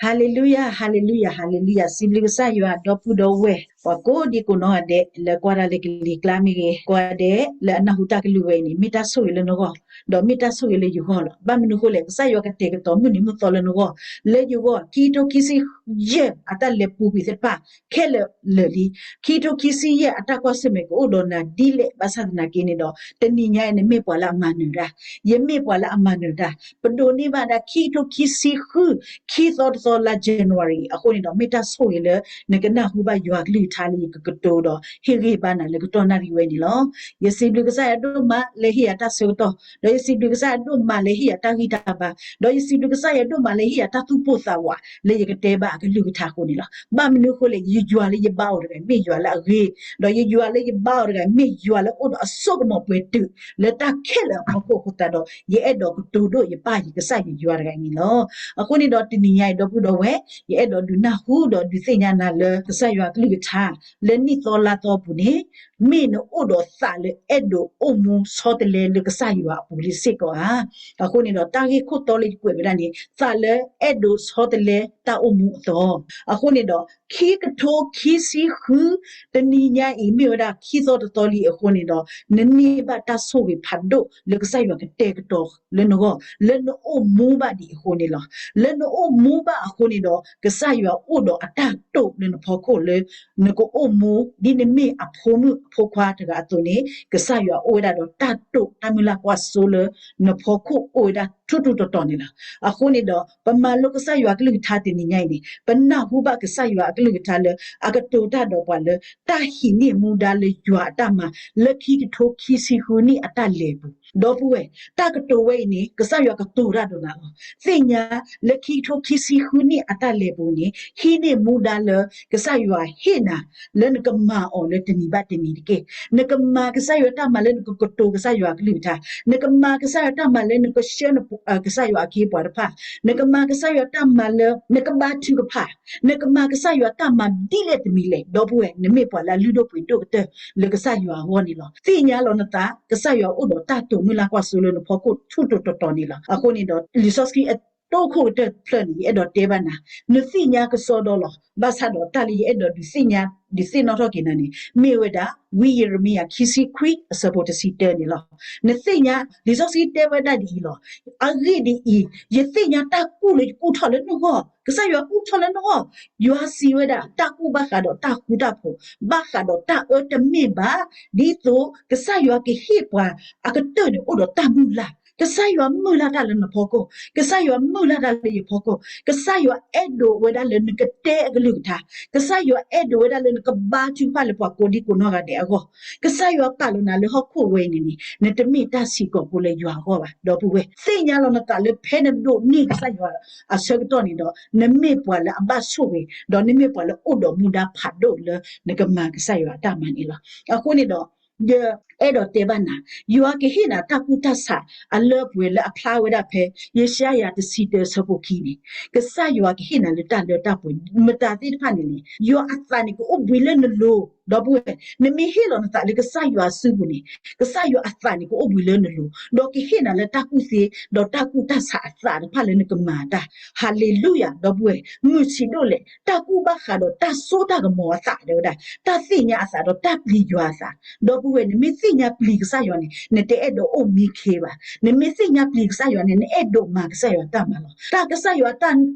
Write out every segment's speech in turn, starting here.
ဟါလ့လူယၤ, ဟါလ့လူယၤ, ဟါလ့လူယၤ, စံးဘျုးကစၢ်ယွၤ ဒီပုၢ်ဒီဝဲၢ် ပှၤကိးဒံကိးနီၢ်ဂၤဒဲး လၢကွၢ်တၢ်လၢကလံၤကျါမ့ၢ်ဂ့ၤ, ကိးဂၤဒဲး လၢအနၢ်ဟူတၢ်ကလုၢ်ဝဲအံၤန့ၣ် မ့ၢ်တၢ်ဆိၣ်ဂ့ၤလၢနဂီၢ်, ဒီးမ့ၢ်တၢ်ဆိၣ်ဂ့ၤလၢယဂီၢ်လီၤ. ဘၣ်မနုၤအဃိလဲၣ်, ကစၢ်ယွၤကတဲာ်ကတီၤမုၢ်နံၤမုၢ်သီလၢနဂီၢ်, လၢယဂီၢ် ခံကထိခံဆံယဲၢ် အတၢ်လဲၤပူၤကွံာ်သ့ၣ်တဖၣ် ခဲလၢာ်လၢာ်လံ. ခံကထိခံဆံယဲၢ် အတၢ်ကွၢ်ဆၢၣ်မဲာ်ကအိၣ်ဒီးနၤဒ်လဲၣ်, ဘၣ်ဆၣ်သနာ်က့န့ၣ်ဒီး တနံၤညါအံၤန့ၣ်မ့ၢ်ပှၤလၢအမၤနၢၤတၢ်, ယမ့ၢ်ပှၤလၢအမၤနၢၤတၢ်. ပဒိးန့ၢ်ဘၣ်ဒၣ် ခံကထိခံဆံဃု ခံသီတသီလါ January အဃိန့ၣ်ဒီး မ့ၢ်တၢ်ဆိၣ်ဂ့ၤလၢ နကနၢ်ဟူဘၣ်ယွၤကလုၢ်ကထါလၢယကကတိၤဒီး ဟ့ၣ်ဂံၢ်ဘါနၤလၢကတီၢ်နၣ်ရံၣ်ဝဲန့ၣ်လီၤ. ယစံးဘျုးကစၢ်ယွၤဒိၣ်မး လၢဟ့ၣ်ယၤတၢ်ဆၢကတီၢ်, ဒီးယစံးဘျုးကစၢ်ယွၤဒိၣ်မး လၢဟ့ၣ်ယၤတၢ်ဂံၢ်တၢ်ဘါ, ဒီးယစံးဘျုးကစၢ်ယွၤဒိၣ်မး လၢဟ့ၣ်ယၤတၢ်သူၣ်ပိၢ်သးဝး လၢယကတဲဘၣ်အကလုၢ်ကထါအဃိန့ၣ်လီၤ. ဘၣ်မနုၤအဃိလဲၣ်, ယယွၤလၢယဘါအီၤတဂၤ မ့ၢ်ယွၤလၢအဂ့ၤ, ဒီးယယွၤလၢယဘါအီၤတဂၤ မ့ၢ်ယွၤလၢအိၣ်ဒီးအစိကမီၤပှဲၤတုာ် လၢတၢ်ခဲလၢာ်အဖီခိၣ်အဃိသတးဒီး ယအဲၣ်ဒိးကတိၤဒိၣ်ယပၢ်ယကစၢ်ယွၤတဂၤအံၤန့ၣ်လီၤ. အဃိန့ၣ်ဒီးတနံၤညါအံၤ ဒီပုၢ်ဒီဝဲၢ်, ယအဲၣ်ဒိးဒုးနၢ်ဟူဒီးဒုးသ့ၣ်ညါနၤလၢကစၢ်ယွၤအကလုၢ်ကထါ လၢနံၣ်သီလါသီအပူၤန့ၣ် မ့ၢ်နအိၣ်ဒီးသးလၢအဲၣ်ဒိးအိၣ်မူဆီတလဲလၢကစၢ်ယွၤအပူၤလံစ့ၢ်ကီးဧါ. အဃိန့ၣ်ဒီး တၢ်ဂ့ၢ်ခိၣ်တီလၢယကွဲးဝဲဒၣ်န့ၣ် သးလၢအဲၣ်ဒိးဆီတလဲတၢ်အိၣ်မူအသီ. အဃိန့ၣ်ဒီး ခံကထိခံဆံဃု တနံၤညါအံၤ မ့ၢ်ဝဲဒၣ်ခံသီတသီလံအဃိန့ၣ်ဒီး နန့ၢ်ဘၣ်တၢ်ဆိၣ်ဂ့ၤဖးဒိၣ်လၢကစၢ်ယွၤကတဲာ်ကတီၤလၢနဂီၢ် လၢနအိၣ်မူဘၣ်ဒံးအဃိန့ၣ်လီၤ. လၢနအိၣ်မူဘၣ်အဃိန့ၣ်ဒီး ကစၢ်ယွၤအိၣ်ဒီးအတၢ်တိာ်လၢနဖီခိၣ်လၢ နကအိၣ်မူ ဒ်နမ့ၢ်အဖိမုၣ်အဖိခွါတဂၤအသိးန့ၣ် ကစၢ်ယွၤအိၣ်ဝဲဒၣ်ဒီးတၢ်တိာ်တၢ်မုၢ်လၢ်ကွၢ်စိလၢနဖီခိၣ်အိၣ်ဝဲဒၣ်ထူထူတီတီန့ၣ်လီၤ. အဃိန့ၣ်ဒီး ပမၤလိကစၢ်ယွၤအကလုၢ်ကထါတနံၤညါအံၤန့ၣ် ပနၢ်ဟူဘၣ်ကစၢ်ယွၤအကလုၢ်ကထါလၢ အကတိၤတၢ်ဒီးပှၤလၢ တၢ်ဟံးန့ၢ်မူဒါလၢယွၤအတၢ်မၤ လၢခံကထိခံဆံဃုနံၣ်အတၢ်လဲၤပူၤ ဒီပုၢ်ဝဲၢ်, တၢ်ကတိၤဝဲအံၤန့ၣ် ကစၢ်ယွၤကတိၤတၢ်ဒီးနၤလီၤ. သ့ၣ်ညါ လၢခံကထိခံဆံဃုနံၣ်အတၢ်လဲၤပူၤန့ၣ် ဟံးန့ၢ်မူဒါလၢ ကစၢ်ယွၤဟ့ၣ်နၤ လၢနကမၤအီၤလၢတနံၤဘၣ်တနံၤတက့ၢ်. နကမၤကစၢ်ယွၤတၢ်မၤလၢနကကတိၤကစၢ်ယွၤအကလုၢ်ကထါ, နကမၤကစၢ်ယွၤတၢ်မၤလၢနကဆှၢန ကစၢ်ယွၤအခ့အပှၤတဖၣ်, နကမၤကစၢ်ယွၤတၢ်မၤလၢ နကဘါထုကဖၣ်, နကမၤကစၢ်ယွၤတၢ်မၤဒ်လဲၣ်တမံၤလဲၣ်, ဒီပုၢ်ဝဲၢ် နမ့ၢ်ပှၤလၢအလုၢ်ဒိၣ်ပှ့ၤဒိၣ်ကတၢၢ်လၢကစၢ်ယွၤအဂီၢ်န့ၣ်လီၤ. သ့ၣ်ညါလီၤနသး ကစၢ်ယွၤအိၣ်ဒီးတၢ်တိာ်မုၢ်လၢ်ကွၢ်စိလၢနဖီခိၣ်ထူထူတီတီန့ၣ်လီၤ. အဃိန့ၣ်ဒီး လံာ်စီဆှံအတိၢ်ခိၣ်ကတၢၢ်တဖျၢၣ်န့ၣ် ယအဲၣ်ဒိးတဲဘၣ်နၤ, နသ့ၣ်ညါကစီဒီလီၤ. ဘၣ်ဆၣ်ဒီးတၢ်လၢယအဲၣ်ဒိးဒုးသ့ၣ်ညါ ဒုးသ့ၣ်နီၣ်ထီၣ်က့ၤနၤန့ၣ် မ့ၢ်ဝဲဒၣ် ဝံယံးရမံယၤခံဆံခွံအဆၢဖိတဆံတၢန့ၣ်လီၤ. နသ့ၣ်ညါ လံာ်စီဆှံတဲဝဲဒၣ်ဒ်အံၤလီၤ. အဂ့ၢ်ဒ်အံၤ, ယသ့ၣ်ညါတၢ်ကူၣ်လၢယကူၣ်ထီၣ်လၢနဂီၢ်, ကစၢ်ယွၤကူၣ်ထီၣ်လၢနဂီၢ်, ယွၤစံးဝဲဒၣ် တၢ်ကူၣ်ဘၣ်ဃးဒီးတၢ်ဃူတၢ်ဖိး, ဘၣ်ဃးဒီးတၢ်အၢတမ့ၢ်ဘၣ်, ဒ်သိးကစၢ်ယွၤကဟ့ၣ်ပှၤအကတၢၢ်န့ၣ်အိၣ်ဒီးတၢ်မုၢ်လၢ် ကစၢ်ယွၤမုၢ်လၢ်တၢ်လၢနဖီခိၣ်, ကစၢ်ယွၤမုၢ်လၢ်တၢ်လၢယဖီခိၣ်, ကစၢ်ယွၤအဲၣ်ဒိးဝဲဒၣ်လၢနကတဲအကလုၢ်ကထါ, ကစၢ်ယွၤအဲၣ်ဒိးဝဲဒၣ်လၢနကဘါထုကဖၣ်လၢပှၤကိးဒံကိးနီၢ်ဂၤဒဲးအဂီၢ်, ကစၢ်ယွၤပာ်လီၤနၤလၢဟီၣ်ခိၣ်ဝဲအံၤန့ၣ်န့ၣ် နတမ့ၢ်တၢ်ဆံးကိာ်ဖိလၢယွၤအဂီၢ်ဘၣ်. ဒီပုၢ်ဝဲၢ်, သ့ၣ်ညါလီၤနသးလၢဖဲနဒိးန့ၢ်ကစၢ်ယွၤအဆၢကတီၢ်န့ၣ်ဒီး နမ့ၢ်ပှၤလၢအဘၣ်ဆိၣ်ဂ့ၤ, ဒီးနမ့ၢ်ပှၤလၢအိၣ်ဒီးမူဒါဖးဒိၣ်လၢနကမၤကစၢ်ယွၤအတၢ်မၤန့ၣ်လီၤ. အဃိန့ၣ်ဒီး ယအဲၣ်ဒိးတဲဘၣ်နၤ, ယွၤကဟ့ၣ်နၤတၢ်ကူၣ်တၢ်ဆးအလၢအပှဲၤလၢအဖျါဝဲဒၣ်ဖဲ ယၡါယၤတဆံတၢအဆၢဖိခံန့ၣ်, ကစၢ်ယွၤကဟ့ၣ်နၤလၢတၢ်လၢတၢ်ပှဲၤ မတၤသ့ၣ်တဖၣ်န့ၣ်န့ၣ် ယွၤအသးန့ၣ်ကအိၣ်ဘှံးလၢနလိၤ, ဒီပုၢ်ဝဲၢ်, နမ့ၢ်ဟ့ၣ်လီၤနသးလၢကစၢ်ယွၤအစုပူၤန့ၣ် ကစၢ်ယွၤအသးန့ၣ်ကအိၣ်ဘှံးလၢနလိၤ, ဒီးကဟ့ၣ်နၤလၢတၢ်ကူၣ်သ့ ဒီးတၢ်ကူၣ်တၢ်ဆးအသးတဖၣ်လၢနကမၤတၢ်, ဟၤလ့လူယၤ, ဒီပုၢ်ဝဲၢ်, မုၢ်ဆံးဒိၣ်လဲၣ်, တၢ်ကူၣ်ဘၣ်ဃးဒီးတၢ်စိတၢ်ကမီၤအသးဒၣ်ဝဲဒၣ်, တၢ်သ့ၣ်ညါအသးဒီးတၢ်ပျံၤယွၤအသး, ဒီပုၢ်ဝဲၢ်, နမ့ၢ်သ့ၣ်ညါပျံၤကစၢ်ယွၤန့ၣ် နတအဲၣ်ဒိးအိၣ်မံခ့ဘၣ်, နမ့ၢ်သ့ၣ်ညါပျံၤကစၢ်ယွၤန့ၣ် နအဲၣ်ဒိးမၤကစၢ်ယွၤတၢ်မၤလီၤ. တၢ်ကစၢ်ယွၤ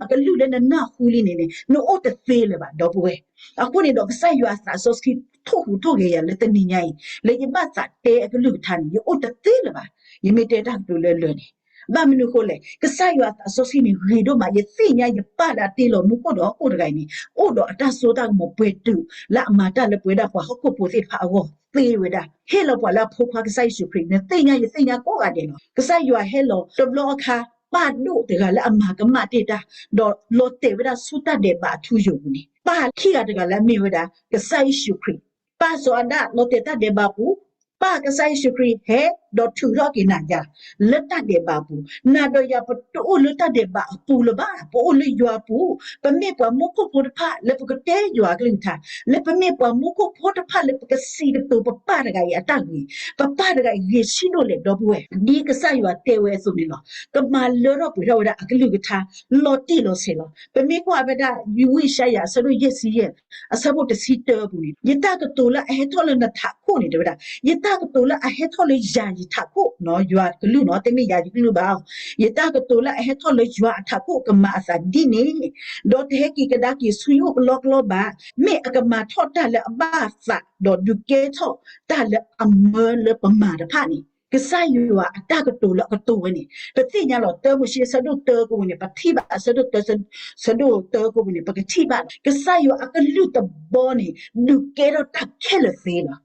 အကလုၢ်လၢနနၢ်ဟူလံန့ၣ်န့ၣ် နအိၣ်တသ့လၢၤဘၣ် ဒီပုၢ်ဝဲၢ်, အဃိန့ၣ်ဒီး ကစၢ်ယွၤအသးစီဆှံထိၣ်ဟူးထိၣ်ဂဲၤယၤလၢတနံၤညါအံၤ လၢယဘၣ်သးတဲအကလုၢ်ကထါန့ၣ် ယအိၣ်တသ့လၢၤဘၣ်, ယမ့ၢ်တဲတၢ်ကတိၤလၢလၢာ်န့ၣ်, ဘၣ်မနုၤအဃိလဲၣ်, ကစၢ်ယွၤအသးစီဆှံန့ၣ်ဂ့ၤဒိၣ်မး, ယသ့ၣ်ညါယပၢ်လၢအတ့လီၤမူခိၣ်ဒီးဟီၣ်ခိၣ်တဂၤအံၤန့ၣ် အိၣ်ဒီးအတၢ်စိတၢ်ကမီၤပှဲၤတုာ် လၢအမၤတၢ်လၢပဝဲဒၣ်ပှၤဟီၣ်ခိၣ်ဖိသ့ၣ်တဖၣ်အဂီၢ်သ့ဝဲဒၣ်, ဟ့ၣ်လီၤပှၤလၢအဖိခွါကစၢ်ယ့ၣ်ၡူးခရံာ်, နသ့ၣ်ညါယသ့ၣ်ညါကိးဂၤဒဲးလီၤ. ကစၢ်ယွၤဟဲလီၤတဘျီအခါ ပၢ်ဒိၣ်တဂၤလၢအမၤကမၣ်တ့ၢ်တၢ်, ဒီးလီၤတဲာ်ဝဲဒၣ်ဆူတၢ်ဒဲးဘးအထူယိာ်ပူၤန့ၣ်, ပၢ်ခံဂၤတဂၤလၢအမ့ၢ်ဝဲဒၣ် ကစၢ်ယ့ၣ်ၡူးခရံာ်, ပၢ်စီၤအၤဒၣ်လီၤတဲာ်တၢ်ဒဲးဘးပူၤ ပၢ်ကစၢ်ယ့ၣ်ၡူးခရံာ်ဟဲဒီးထုးထီၣ်က့ၤနၤယၤ လၢတၢ်ဒဲးဘးအပူၤ, နၤဒီးယၤပတအိၣ်လၢတၢ်ဒဲးဘးအပူၤလၢၤဘၣ်, ပအိၣ်လၢယွၤအပူၤ, ပမ့ၢ်ပှၤမူခိၣ်ဖိတဖၣ်လၢပကတဲယွၤအကလုၢ်ကထါ, လၢပမ့ၢ်ပှၤမူခိၣ်ဖိတဖၣ်လၢပကစံးကတိၤပပၢ်တဂၤအံၤအတၢ်ဂ့ၤ, ပပၢ်တဂၤအံၤဂ့ၤဆံးဒိၣ်လဲၣ် ဒီပုၢ်ဝဲၢ်, ဒ်ကစၢ်ယွၤတဲဝဲအသိးန့ၣ်လီၤ. ကမၤလၢထီၣ်ပှဲၤထီၣ်ဝဲဒၣ်အကလုၢ်ကထါ လီၤတံၢ်လီၤဆဲးလီၤ. ပမ့ၢ်ကွၢ်ဝဲဒၣ် ဝံယၡါယၤ အဆၢဒိၣ်ယဲၢ်ဆံယဲၢ် အဆၢဖိတဆံတၢအပူၤန့ၣ်, ယတၢ်ကတိၤလၢအဟဲထီၣ်လၢနထးခိၣ်န့ၣ် တဲဝဲဒၣ်, ယတၢ်ကတိၤလၢအဟဲထီၣ်လၢယၤယထးခိၣ်, ယွၤအကလုၢ်နီၤ, တမ့ၢ်ယၤယကလုၢ်ဘၣ်, ယတၢ်ကတိၤလၢအဟဲထီၣ်လၢယွၤအထးခိၣ်ကမၤအသးဒ်န့ၣ်, ဒီးတဟဲက့ၤကဒါက့ၤဆူယအိၣ်ကလီကလီဘၣ်, မ့ၢ်အကမၤထီၣ်တၢ်လၢအဘၣ်သး ဒီးဒုးကဲထီၣ်တၢ်လၢအမၢလၢပမၤတဖၣ်န့ၣ်, ကစၢ်ယွၤအတၢ်ကတိၤလၢအကတိၤဝဲန့ၣ် ပသ့ၣ်ညါလီၤ. တၢမိၤၡ့ အဆၢဒိၣ်တၢကဝံၤန့ၣ် ပထံၣ်ဘၣ်, အဆၢဒိၣ်တၢ, ဆၢဒိၣ်တၢကဝံၤန့ၣ် ပကထံၣ်ဘၣ်လီၤ. ကစၢ်ယွၤအကလုၢ်တဘီန့ၣ် ဒုးကဲထီၣ်တၢ်ခဲလၢာ်သ့လီၤ.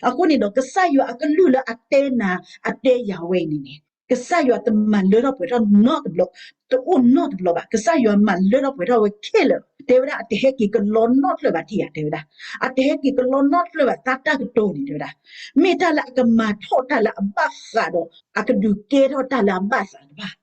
အဃိန့ၣ်ဒီး ကစၢ်ယွၤအကလုၢ်လၢအတဲနၤ အတဲယၤဝဲအံၤန့ၣ်န့ၣ် ကစၢ်ယွၤတမၤလၢထီၣ်ပှဲၤထီၣ်နီတဘျီ, တအိၣ်နီတဘျီဘၣ်. ကစၢ်ယွၤမၤလၢထီၣ်ပှဲၤထီၣ်ဝဲခဲလၢာ်လီၤ. တဲဝဲဒၣ်အတဟဲက့ၤကလီနီတဖျၢၣ်ဘၣ် ထံၣ်ဧါ, တဲဝဲဒၣ်, အတဟဲက့ၤကလီနီတဖျၢၣ်ဘၣ် သးတၢ်ကတိၤန့ၣ် တဲဝဲဒၣ်, မ့ၢ်တၢ်လၢအကမၤထီၣ်တၢ်လၢအဘၣ်သးဒီး အကဒုးကဲထီၣ်တၢ်လၢအဘၣ်သးတဖၣ်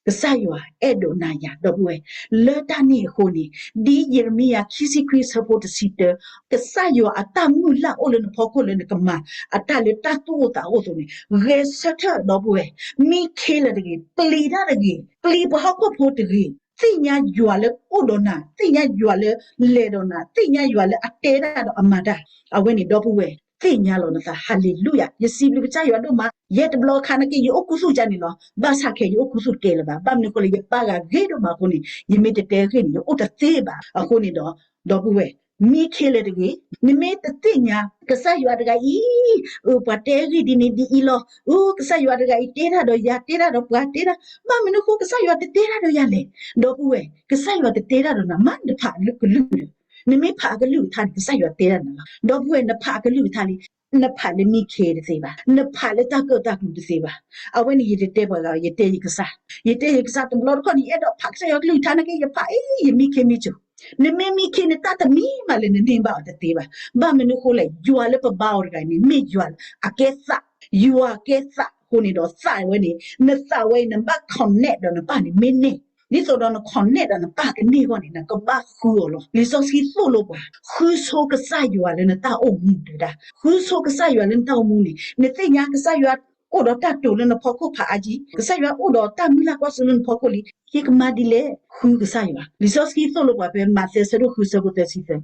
ကစၢ်ယွၤအဲၣ်ဒိးနၤယၤ ဒီပုၢ်ဝဲၢ်, လၢတၢ်န့ၣ်အဃိန့ၣ် ဒ်ယံးရမံယၤခံဆံခွံဆၢဖိတဆံတၢ, ကစၢ်ယွၤအတၢ်မုၢ်လၢ်အိၣ်လၢနဖီခိၣ်လၢနကမၤအတၢ်လၢတၢ်သူၣ်အိၣ်သးအိၣ်အသိးန့ၣ် ဂဲၤဆၢထၢၣ် ဒီပုၢ်ဝဲၢ်, မံခ့လၢာ်တဂ့ၤ, ပျံၤတၢ်တဂ့ၤ, ပျံၤပှၤဟီၣ်ခိၣ်ဖိတဂ့ၤ, သ့ၣ်ညါယွၤလၢအိၣ်ဒီးနၤ, သ့ၣ်ညါယွၤလၢလဲၤဒီးနၤ, သ့ၣ်ညါယွၤလၢအတဲတၢ်ဒီးအမၤတၢ်, အဝဲန့ၣ် ဒီပုၢ်ဝဲၢ်, သ့ၣ်ညါလီၤနသး, ဟၤလ့လူယၤ, ယစံးဘျုးကစၢ်ယွၤဒိၣ်မး, ယဲတဘျီခါနာ်က့ ယအိၣ်ခူသူၣ်ကန့ၣ်လီၤ. ဘၣ်ဆၣ်ခဲ ယအိၣ်ခူသူၣ်ကဲလၢၤဘၣ်. ဘၣ်မနုၤအဃိလဲၣ်, ယပၢ်ဂၤဂ့ၤဒိၣ်မးအဃိန့ၣ် ယမ့ၢ်တတဲဂ့ၢ်န့ၣ် ယအိၣ်တသ့ဘၣ်. အဃိန့ၣ်ဒီး ဒီပုၢ်ဝဲၢ်, မံခ့လၢာ်တဂ့ၤ, နမ့ၢ်တသ့ၣ်ညါ ကစၢ်ယွၤတဂၤအံၤ, အၢ ပှၤတဲဂ့ၢ်ဒ်န့ၣ်ဒ်အံၤလီၤ, အၢ ကစၢ်ယွၤတဂၤအံၤတဲတၢ်ဒီးယၤ, တဲတၢ်ဒီးပှၤ, တဲတၢ်, ဘၣ်မနုၤအဃိ ကစၢ်ယွၤတတဲတၢ်ဒီးယၤလဲၣ်. ဒီပုၢ်ဝဲၢ်, ကစၢ်ယွၤတတဲတၢ်ဒီးနၤ မ့ၢ်နဖးကလုၢ်ဒီး, နမ့ၢ်ဖးအကလုၢ်ကထါန့ၣ် ကစၢ်ယွၤတဲတၢ်နၤလီၤ. ဒီပုၢ်ဝဲၢ်, နဖးအကလုၢ်ကထါလံ, နဖးလၢမံခ့တသ့ဘၣ်, နဖးလၢတၢ်ကၢၣ်တၢ်ကျူတသ့ဘၣ်. အဝဲန့ၣ် ယတတဲပှၤဂၤ, ယတဲယကစၢ်, ယတဲယကစၢ်, တဘျီတခီၣ်န့ၣ် ယအဲၣ်ဒိးဖးကစၢ်ယွၤကလုၢ်ကထါနာ်က့ ယဖးအံၤ ယမံခ့မံစိၤ, နမ့ၢ်မံခ့န့ၣ် တၢ်တမံၤမးလၢနန့ၢ်ဘၣ်အီၤတသ့ဘၣ်. ဘၣ်မနုၤအဃိလဲၣ်, ယွၤလၢပဘါအီၤတဂၤန့ၣ် မ့ၢ်ယွၤအကဲသး, ယွၤကဲသးအဃိန့ၣ်ဒီး သးဝဲန့ၣ်, နသးဝဲအံၤ နဘၣ် connect ဒီးနပၢ်န့ၣ်မ့ၢ်န့ၢ်, ဒ်သိးဒီးန connect ဒီးနပၢ်ကန့ၢ်အဂီၢ်န့ၣ် နကဘၣ်ဃုအီၤလီၤ. လံာ်စီဆှံသိၣ်လိပှၤ, ဃုဆိကစၢ်ယွၤလၢနတၢ်အိၣ်မူ တဲဝဲဒၣ်, ဃုဆိကစၢ်ယွၤလၢနတၢ်အိၣ်မူန့ၣ် နသ့ၣ်ညါကစၢ်ယွၤအိၣ်ဒီးတၢ်တိာ်လၢနဖီခိၣ်ဖးအါကံ, ကစၢ်ယွၤအိၣ်ဒီးတၢ်မုၢ်လၢ်ကွၢ်စိလၢနဖီခိၣ်လံ, ယကမၤဒ်လဲၣ်, ဃုကစၢ်ယွၤ. လံာ်စီဆှံသိၣ်လိပှၤဖဲမးသဲ အဆၢဒိၣ်ဃု အဆၢဖိသၢဆံသၢ,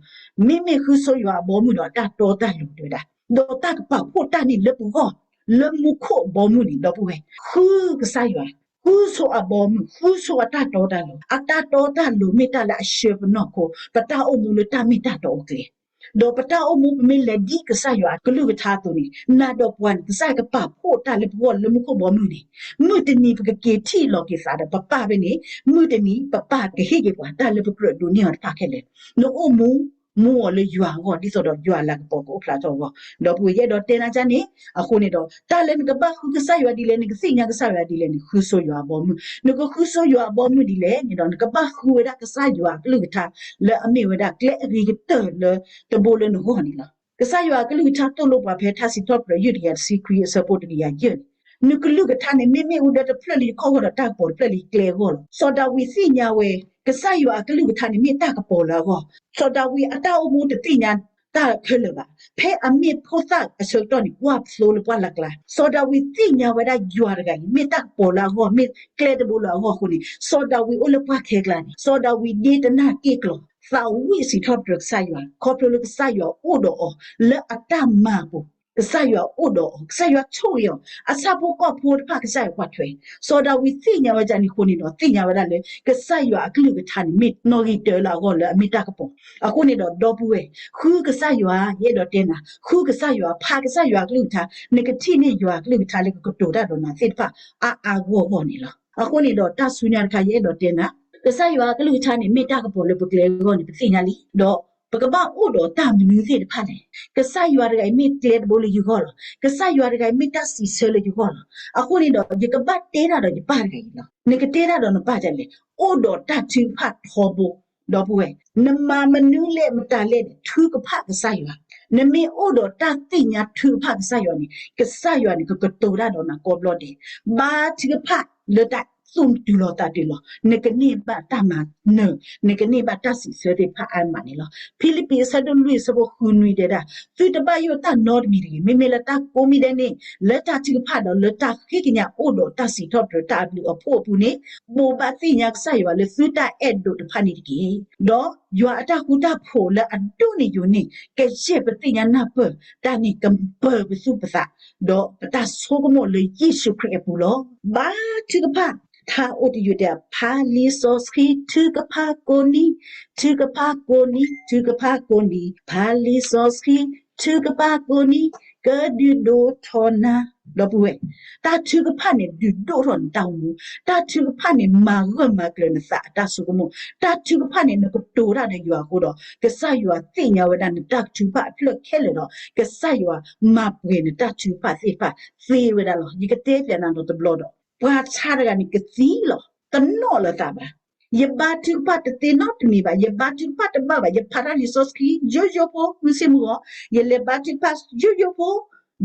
မ့မ့ၢ်ဃုဆိယွၤအဘီအမုၢ်ဒီးအတၢ်တီတၢ်လိၤ တဲဝဲဒၣ်, ဒီးတၢ်ကပာ်ဖှိၣ်တၢ်န့ၣ်လၢပဂီၢ်, လၢမူခိၣ်အဘီအမုၢ်န့ၣ် ဒီပုၢ်ဝဲၢ်, ဃုကစၢ်ယွၤ, ဃုဆိအဘီအမုၢ်, ဃုဆိအတၢ်တီတၢ်လိၤ. အတၢ်တီတၢ်လိၤမ့ၢ်တၢ်လၢအဆှၢပနီၢ်ခိ, ပတၢ်အိၣ်မူလၢတၢ်မ့ၢ်တၢ်တီအိၣ်ကျဲ ဒီးပတၢ်အိၣ်မူပမ့ၢ်လဲၤဒ်ကစၢ်ယွၤအကလုၢ်ကထါအသိးန့ၣ် နၤဒီးပှၤန့ၣ် ကစၢ်ယွၤကပာ်ဖှိၣ်တၢ်လၢပဂီၢ်လၢမူခိၣ်ဘီမုၢ်န့ၣ်, မုၢ်တနံၤပကက့ၤထံၣ်လီၤက့ၤသးဒီးပပၢ်ဖဲန့ၣ်, မုၢ်တနံၤပပၢ်ကဟ့ၣ်က့ၤပှၤတၢ်လၢပကြၢးဒိးန့ၢ်အီၤတဖၣ်ခဲလၢာ်. နအိၣ်မူ, မူအီၤလၢယွၤအဂီၢ် ဒ်သိးဒီးယွၤအလၤကပီၤကအိၣ်ဖျါထီၣ်အဂီၢ်. ဒီပုၢ်ဝဲၢ် ယအဲၣ်ဒိးတဲနၤဒ်န့ၣ်, အဃိန့ၣ်ဒီး တၢ်လၢနကဘၣ်ဃုကစၢ်ယွၤဒ်လဲၣ်, နကသ့ၣ်ညါကစၢ်ယွၤဒ်လဲၣ်န့ၣ် ဃုဆိယွၤအဘီအမုၢ်, နကဃုဆိယွၤအဘီအမုၢ်ဒ်လဲၣ်န့ၣ်ဒီး နကဘၣ်ဃုဝဲဒၣ်ကစၢ်ယွၤအကလုၢ်ကထါ လၢအမ့ၢ်ဝဲဒၣ်ကျဲအဂ့ၤကတၢၢ်လၢတဘိလၢနဂီၢ်န့ၣ်လီၤ. ကစၢ်ယွၤအကလုၢ်ကထါသိၣ်လိပှၤဖဲထါစံးထီၣ်ပတြၢၤ ယုၢ်တကယၤတဆံခွံ အဆၢဖိတကယၤယဲၢ်န့ၣ်, နကလုၢ်ကထါန့ၣ် မ့မ့ၢ်အူဒၢတဖျၢၣ်လၢယခီၣ်ဂီၢ်ဒီးတၢ်ကပီၤတဖျၢၣ်လၢယကျဲအဂီၢ်လီၤ. စီၤဒၤဝံးသ့ၣ်ညါဝဲ ကစၢ်ယွၤအကလုၢ်ကထါန့ၣ် မ့ၢ်တၢ်ကပီၤလၢအဂီၢ်. စီၤဒၤဝံးအတၢ်အိၣ်မူတသ့ၣ်ညါတၢ်ခဲလၢာ်ဘၣ်. ဖဲအမ့ၢ်ဖိသၣ်အဆၢကတီၢ်န့ၣ် ကွၢ်ဖျိလၢပှၢ်လၢ်ကျါ, စီၤဒၤဝံးသ့ၣ်ညါဝဲဒၣ်ယွၤတဂၤအံၤ မ့ၢ်တၢ်ကပီၤလၢအဂီၢ်, မ့ၢ်ကျဲတဘိလၢအဂီၢ်အဃိန့ၣ် စီၤဒၤဝံးအိၣ်လၢပှၢ်ခဲကျါန့ၣ် စီၤဒၤဝံးဒ့တနၢ်က့ၣ်ကျီၤ သးဝံၣ်စံးထီၣ်ပတြၢၤကစၢ်ယွၤ ခီဖျိလၢကစၢ်ယွၤအိၣ်ဒီးအီၤ လၢအတၢ်မၤအပူၤ, ကစၢ်ယွၤအိၣ်ဒီးအီၤ, ကစၢ်ယွၤဆိၣ်ဂ့ၤအီၤ, အဆၣ်ဖိကီၢ်ဖိတဖၣ်ကစၢ်ယွၤကွၢ်ထွဲ. စီၤဒၤဝံးသ့ၣ်ညါဝဲဒၣ်န့ၣ်အဃိန့ၣ်ဒီး သ့ၣ်ညါဝဲဒၣ်လၢ ကစၢ်ယွၤအကလုၢ်ကထါန့ၣ် မ့ၢ်နီၣ်ဂံၢ်တၢလၢအဂီၢ်လၢအမ့ၢ်တၢ်ကပီၤ. အဃိန့ၣ်ဒီး ဒီပုၢ်ဝဲၢ်, ဃုကစၢ်ယွၤ, ယအဲၣ်ဒိးတဲနၤ, ဃုကစၢ်ယွၤ, ဖးကစၢ်ယွၤအကလုၢ်ကထါ, နကထံၣ်န့ၢ်ယွၤအကလုၢ်ကထါလၢကကတိၤတၢ်ဒီးနၤသ့ၣ်တဖၣ် အါအါဂီၢ်ဂီၢ်န့ၣ်လီၤ. အဃိန့ၣ်ဒီး တၢ်ဆူညါတခါ ယအဲၣ်ဒိးတဲနၤ, ကစၢ်ယွၤအကလုၢ်ကထါန့ၣ် မ့ၢ်တၢ်ကပီၤလၢပကျဲအဂီၢ်န့ၣ် ပသ့ၣ်ညါလံ. ဒီးပကဘၣ်အိၣ်ဒီးတၢ်မနုၤသ့ၣ်တဖၣ်လဲၣ်. ကစၢ်ယွၤတဂၤအံၤမ့ၢ်ကျဲတဘိလၢယဂီၢ်လီၤ. ကစၢ်ယွၤတဂၤအံၤမ့ၢ်တၢ်စံးဆၢလၢယဂီၢ်လီၤ. အဃိန့ၣ်ဒီး ယကဘၣ်တဲတၢ်ဒီးယပၢ်တဂၤအံၤလီၤ. နကတဲတၢ်ဒီးနပၢ်ဒ်လဲၣ်. အိၣ်ဒီးတၢ်ထုကဖၣ်ထီဘိ, ဒီပုၢ်ဝဲၢ်, နမၤမနုၤလဲၣ်မတၤလဲၣ်န့ၣ် ထုကဖၣ်ကစၢ်ယွၤ နမ့ၢ်အိၣ်ဒီးတၢ်သ့ၣ်ညါထုကဖၣ်ကစၢ်ယွၤန့ၣ် ကစၢ်ယွၤန့ၣ် ကကတိၤတၢ်ဒီးနၤကိးဘျီဒဲး, ဘါထုကဖၣ်လၢတၢ်သူၣ်တုၤလီၤသးတုၤလီၤ, နကန့ၢ်ဘၣ်တၢ်မၤနၢၤ, နကန့ၢ်ဘၣ်တၢ်စံးဆၢသ့ၣ်တဖၣ်အါမးန့ၣ်လီၤ. ဖံလံးပံးအဆၢဒိၣ်လွံၢ်အဆၢဖိဃုနွံတဲဒၣ်, သုတဘၣ်ယိၣ်တၢ်နီတမံၤတဂ့ၤ, မ့မ့ၢ်လၢတၢ်ကိးမံၤဒဲးန့ၣ် လၢတၢ်ထုကဖၣ်ဒီးလၢတၢ်ဃ့ကညးအိၣ်ဒီးတၢ်စံးထီၣ်ပတြၢၤတၢ်အဘျုးအဖှိၣ်အပူၤန့ၣ် ဘိးဘၣ်သ့ၣ်ညါကစၢ်ယွၤလၢသုတၢ်အဲၣ်ဒိးတဖၣ်န့ၣ်တက့ၢ်. ဒီးယွၤအတၢ်ဃူတၢ်ဖိးလၢအဒိၣ်န့ၢ်ယိာ်န့ၣ် ကယဲၢ်ပသ့ၣ်ညါနၢ်ပၢၢ်တၢ်န့ၣ် ကပၢၤပသူၣ်ပသး, ဒီးပတၢ်ဆိကမိၣ်လၢယ့ၣ်ၡူးခရံာ်အပူၤလီၤ. ဘါထုကဖၣ် ထါအိၣ်တယုၢ်တဲ ဖးလံာ်စီဆှံ ထုကဖၣ်ကိးနံၤ, ထုကဖၣ်ကိးနံၤ, ထုကဖၣ်ကိးနံၤ, ဖးလံာ်စီဆှံ ထုကဖၣ်ကိးနံၤ, ကဒုးဒိၣ်ထီၣ်နၤ, ဒီပုၢ်ဝဲၢ်, တၢ်ထုကဖၣ်န့ၣ် ဒုးဒိၣ်ထီၣ်နတၢ်အိၣ်မူ, တၢ်ထုကဖၣ်န့ၣ် မၤဂၢၢ်မၤကျၢၤနသးအတၢ်ဆိကမိၣ်, တၢ်ထုကဖၣ်န့ၣ် နကတိၤတၢ်ဒီးယွၤအဃိဒီး ကစၢ်ယွၤသ့ၣ်ညါဝဲဒၣ်နတၢ်ထုကဖၣ်အဖျၢၣ်ခဲလၢာ်ဒီး ကစၢ်ယွၤမၤပှဲၤနတၢ်ထုကဖၣ်သ့ၣ်တဖၣ်သ့ဝဲဒၣ်လီၤ. ယကတဲပျးနၤဒီးတဘျီဒီး ပှၤဆါတဂၤန့ၣ်ကသံလီၤ. တနီၣ်လၢၤသးဘၣ်. ယဘါထုကဖၣ်တသ့နီတမံၤဘၣ်, ယဘါထုကဖၣ်တဘၣ်ဘၣ်, ယဖးတၢ်လံာ်စီဆှံယိယိဖိ မုၢ်ဆ့ၣ်မုၢ်ဂီၤ, ယလဲၤဘါထုကဖၣ်ယိယိဖိ,